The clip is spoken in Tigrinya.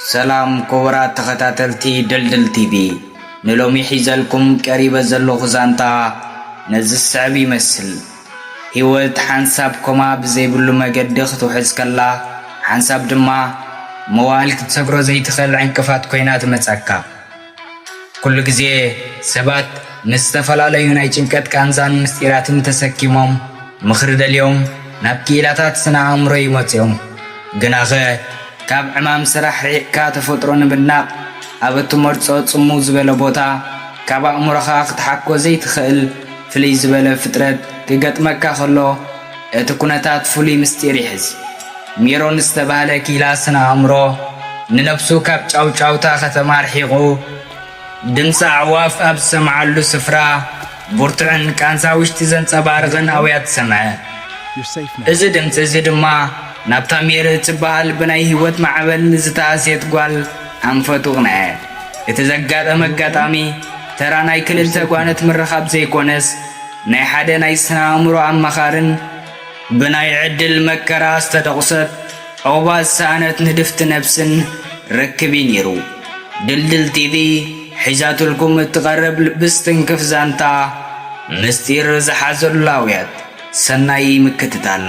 ሰላም ክቡራት ተኸታተልቲ ድልድል ቲቪ፣ ንሎሚ ሒዘልኩም ቀሪበ ዘለኹ ዛንታ ነዚ ዝስዕብ ይመስል። ህይወት ሓንሳብ ኮማ ብዘይብሉ መገዲ ክትውሕዝ ከላ፣ ሓንሳብ ድማ መዋእል ክትሰግሮ ዘይትኽእል ዕንቅፋት ኮይና ትመጸካ። ኩሉ ግዜ ሰባት ምስ ዝተፈላለዩ ናይ ጭንቀት ቃንዛን ምስጢራትን ተሰኪሞም ምኽሪ ደልዮም ናብ ክኢላታት ስነ ኣእምሮ ይመጹ እዮም። ግናኸ ካብ ዕማም ስራሕ ርሒቕካ ተፈጥሮ ንምድናቕ ኣብ እትመርጾ ጽምው ዝበለ ቦታ ካብ ኣእምሮኻ ክትሓኮ ዘይትኽእል ፍልይ ዝበለ ፍጥረት ክገጥመካ ከሎ እቲ ኩነታት ፍሉይ ምስጢር ይሕዝ። ሜሮን ዝተባህለ ክኢላ ስነ ኣእምሮ ንነብሱ ካብ ጫውጫውታ ከተማ ኣርሒቑ ድምፂ ኣዕዋፍ ኣብ ዝሰምዓሉ ስፍራ ብርቱዕን ቃንዛ ውሽጢ ዘንጸባርቕን ኣውያት ሰምዐ። እዚ ድምፂ እዚ ድማ ናብታ ሜሪ እትበሃል ብናይ ህይወት ማዕበል ንዝተሃስየት ጓል ኣንፈቱ ቕንዐ። እቲ ዘጋጠመ ኣጋጣሚ ተራ ናይ ክልተ ጓነት ምርኻብ ዘይኮነስ ናይ ሓደ ናይ ስነ ኣእምሮ ኣማኻርን ብናይ ዕድል መከራ ዝተደቑሰት ዑቕባ ዝሰኣነት ንድፍቲ ነብስን ርክብ እዩ ነይሩ። ድልድል ቲቪ ሒዛትልኩም እትቐርብ ልቢ ዝትንክፍ ዛንታ ምስጢር ዝሓዘሉ ኣውያት። ሰናይ ምክትታል።